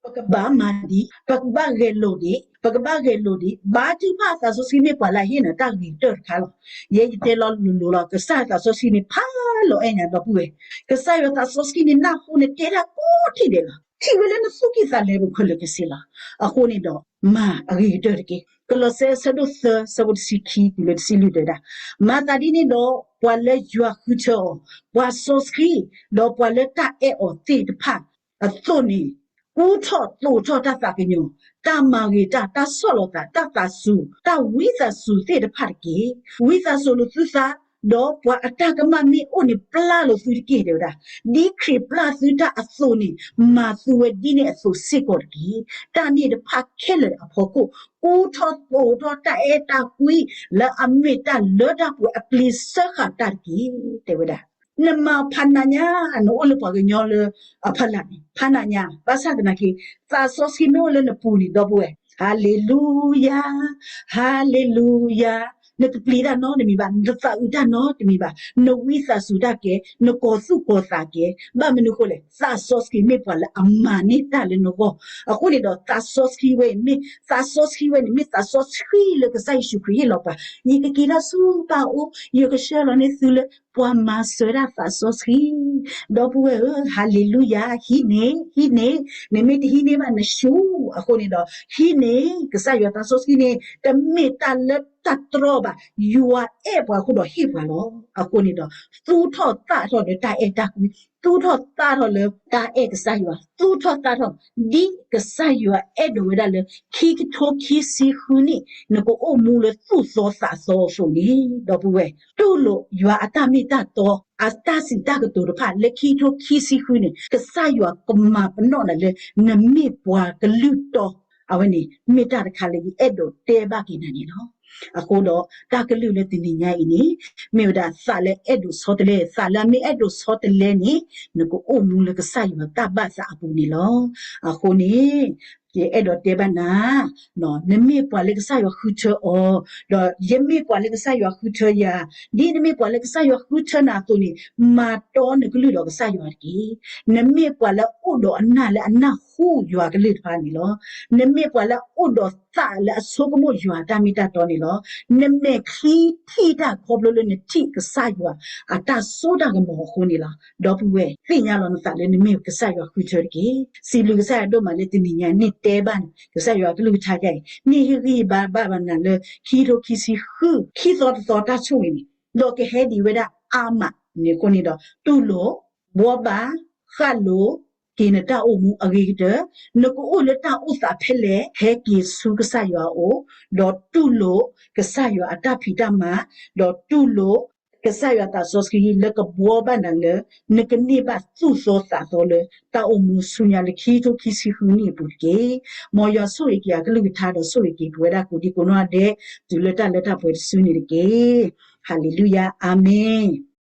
ပကဘၣ်မၤဒံး, ပကဘၣ်ဂဲၤလိာ်ဒံး, ပကဘၣ်ဂဲၤလိာ်ဒံး, ဘါထုကဖၣ် သးစီဆှံမ့ၢ်ပှၤလၢအဟ့ၣ်နၤတၢ်ဂ့ၤကတၢၢ်တခါလီၤ. ယဲယတဲလီၤလိၤလိၤလီၤ ကစၢ်ယွၤသးစီဆှံန့ၣ် ဖးလီၤအဲၣ်ညါ ဒီပုၢ်ဝဲၢ်, ကစၢ်ယွၤသးစီဆှံန့ၣ် နၢ်ဟူနတဲတၢ်ကိးထံၣ်ဒဲးလီၤ. ထံၣ်ဝဲလၢနသူၣ်ကံၢ်သးလဲပူၤခဲလၢာ်ခဲဆ့လီၤ. အဃိန့ၣ်ဒီး မၤအဂ့ၤကတၢၢ်တက့ၢ်. ကလီးစဲ အဆၢဒိၣ်သၢ အဆၢဖိတဆံခံတုၤလၢတဆံလွံၢ်တဲဝဲဒၣ်, မၤသးဒ်န့ၣ်ဒီး ပှၤလၢယွၤဃုထၢအီၤ, ပှၤစီဆှံ, ဒီးပှၤလၢတၢ်အဲၣ်အီၤသ့ၣ်တဖၣ်အသိးန့ၣ် ကူထီၣ်သိးထီၣ်တၢ်သးကညီၤ, တၢ်မၤဂ့ၤတၢ်, တၢ်ဆီၣ်လီၤသး, တၢ်သးစူၤ, တၢ်ဝံသးစူၤသ့ၣ်တဖၣ်တက့ၢ်. ဝံသးစူၤလိာ်သုသး, ဒီးပှၤအတၢ်ကမၣ်မ့ၢ်အိၣ်န့ၣ် ပျၢ်လိာ်သုတက့ၢ် တဲဝဲဒၣ်. ဒ်ခရံာ်ပျၢ်သုတၢ်အသိးန့ၣ် မၤသုဝဲဒ်န့ၣ်အသိးစ့ၢ်ကီးတက့ၢ်. တၢ်န့ၣ်တဖၣ်ခဲလၢာ်အဖီခိၣ် ကူထီၣ်သိးထီၣ်တၢ်အဲၣ်တၢ်ကွံ လၢအမ့ၢ်တၢ်လၢတၢ်ပှဲၤအပျ့ၤစၢဃာ်တၢ်တက့ၢ် တဲဝဲဒၣ်. နမၤဖးနးညါ နအိၣ်လၢပှၤကညီလၢအဖီလာ်န့ၣ် ဖးနးညါ, ဘၣ်ဆၣ်သနာ်က့ သးစီဆှံမ့ၢ်အိၣ်လၢနပူၤန့ၣ် ဒီပုၢ်ဝဲၢ်, ဟါလ့လူယၤ, ဟါလ့လူယၤ, နတပျံၤတၢ်နီတမံၤဘၣ်, နတသးအုးတၢ်နီတမံၤဘၣ်, နဝံသးစူၤတၢ်ကဲ, နကီၤသူၣ်ကီၤသးကဲ, ဘၣ်မနုၤအဃိလဲၣ်, သးစီဆှံမ့ၢ်ပှၤလၢအမၤန့ၢ်တၢ်လၢနဂီၢ်, အဃိန့ၣ်ဒီး သးစီဆှံဝဲအံၤမ့ၢ်, သးစီဆှံဝဲန့ၣ် မ့ၢ်သးစီဆှံလၢကစၢ်ယ့ၣ်ၡူးခရံာ်ဟ့ၣ်လီၤပှၤ, ယကက့ၤထီၣ်ဆူပၢ်အအိၣ်, ယကဆှၢလီၤန့ၢ်သုလၢ ပှၤမၤစၢၤတၢ်သးစီဆှံ ဒီပုၢ်ဝဲၢ်ဧၢ, ဟါလ့လူယၤ, ဟံးန့ၢ်, ဟံးန့ၢ်, နမ့ၢ်တဟံးန့ၢ်ဘၣ်နၡူ, အဃိန့ၣ်ဒီး ဟံးန့ၢ်, ကစၢ်ယွၤသးစီဆှံန့ၣ် တမ့ၢ်တၢ်လၢတၢ်တြီဘၣ်, ယွၤအဲၣ်ပှၤအဃိဒီးဟ့ၣ်ပှၤလီၤ. အဃိန့ၣ်ဒီး သူၣ်ထီၣ်သၣ်ထီၣ်လၢတၢ်အဲၣ်တၢ်ကွံ, သူၣ်ထီၣ်သၣ်ထီၣ်လၢတၢ်အဲၣ်ကစၢ်ယွၤ, သူၣ်ထီၣ်သၣ်ထီၣ် ဒ်ကစၢ်ယွၤအဲၣ်ဒိးဝဲဒၣ်လၢ ခံကထိခံဆံဃုနံၣ် နကအိၣ်မူလၢသူၣ်သီသးသီအသိးန့ၣ်, ဒီပုၢ်ဝဲၢ်, တူၢ်လိာ်ယွၤအတၢ်မ့ၢ်တၢ်တီ, အတၢ်စံးတၢ်ကတိၤတဖၣ် လၢခံကထိခံဆံဃုန့ၣ် ကစၢ်ယွၤကမၤပနီၣ်နၤလၢ နမ့ၢ်ပှၤကလုၢ်တီ, အဝဲန့ၣ် မ့ၢ်တၢ်တခါလၢယအဲၣ်ဒိးတဲဘၣ်က့ၤနၤန့ၣ်လီၤ. အဃိဒီး တၢ်ကလုၢ်လၢတနံၤညါအံၤန့ၣ် မ့ၢ်ဝဲဒၣ်သးလၢအဲၣ်ဒိးဆီတလဲ, သးလၢအမ့ၢ်အဲၣ်ဒိးဆီတလဲန့ၣ် နကအိၣ်မူလၢကစၢ်ယွၤတၢ်ဘၣ်သးအပူၤန့ၣ်လီၤ. အဃိန့ၣ် ယအဲၣ်ဒိးတဲဘၣ်နၤ, နမ့ၢ်ပှၤလၢကစၢ်ယွၤဃုထၢအီၤ, ဒီးယမ့ၢ်ပှၤလၢကစၢ်ယွၤဃုထၢယၤ, ဒ်နမ့ၢ်ပှၤလၢကစၢ်ယွၤဃုထၢနၤအသိးန့ၣ် မၤတီနကလုၢ်ဒီးကစၢ်ယွၤတက့ၢ်. နမ့ၢ်ပှၤလၢအအိၣ်ဒီးအနၢ်လၢအနၢ်ဟူယွၤကလုၢ်တဖၣ်န့ၣ်လီၤ. နမ့ၢ်ပှၤလၢအအိၣ်ဒီးသးလၢအဆိကမိၣ်ယွၤတၢ်မ့ၢ်တၢ်တီန့ၣ်လီၤ. နမဲာ်ချံထံၣ်တၢ်ခီဖျိလၢနထံၣ်ကစၢ်ယွၤအတၢ်စိတၢ်ကမီၤအဃိန့ၣ်လီၤ. ဒီပုၢ်ဝဲၢ်, သ့ၣ်ညါလီၤနသးလၢနမ့ၢ်ကစၢ်ယွၤဃုထၢတက့ၢ်. စံးဘျုးကစၢ်ယွၤဒိၣ်မးလၢတနံၤညါန့ၣ်တဲဘၣ်နၤ ကစၢ်ယွၤကလုၢ်ကထါခဲအံၤ န့ၢ်ဟ့ၣ်ဂံၢ်ဘါဘၣ်နၤလၢ ခံကထိခံဆံဃု ခံသီတသီတၢ်ဆိၣ်ဂ့ၤန့ၣ် ဒီးကဟဲဒံးဝဲဒၣ်အါမးန့ၣ်အဃိန့ၣ်ဒီး တူၢ်လိာ်, ဘှီဘၣ်, ဃၣ်လိာ်, က့ၤနတၢ်အိၣ်မူအဂ့ၤကတၢၢ်, နကအိၣ်လၢတၢ်အိၣ်သးဖဲလဲၣ် ဟဲက့ၤဆူကစၢ်ယွၤအအိၣ်, ဒီးတူၢ်လိာ်ကစၢ်ယွၤအတၢ်ဖံးတၢ်မၤ, ဒီးတူၢ်လိာ်ကစၢ်ယွၤသးစီဆှံလၢကဘှီဘၣ်နၤလၢ နကန့ၢ်ဘၣ်သူၣ်သီသးသီလၢတၢ်အိၣ်မူဆူညါလၢခံကထိခံဆံဃုနံၣ်အပူၤတက့ၢ်. မ်ယွၤဆိၣ်ဂ့ၤက့ၤအကလုၢ်ကထါဒီးဆိၣ်ဂ့ၤက့ၤပဝဲဒၣ်ကိးဒံကိးနီၢ်ဒဲး တုၤလၢတၢ်လၢတၢ်ပှဲၤတစုန့ၣ်တက့ၢ်. ဟၤလ့လူယၤ, အၤမ့ၣ်.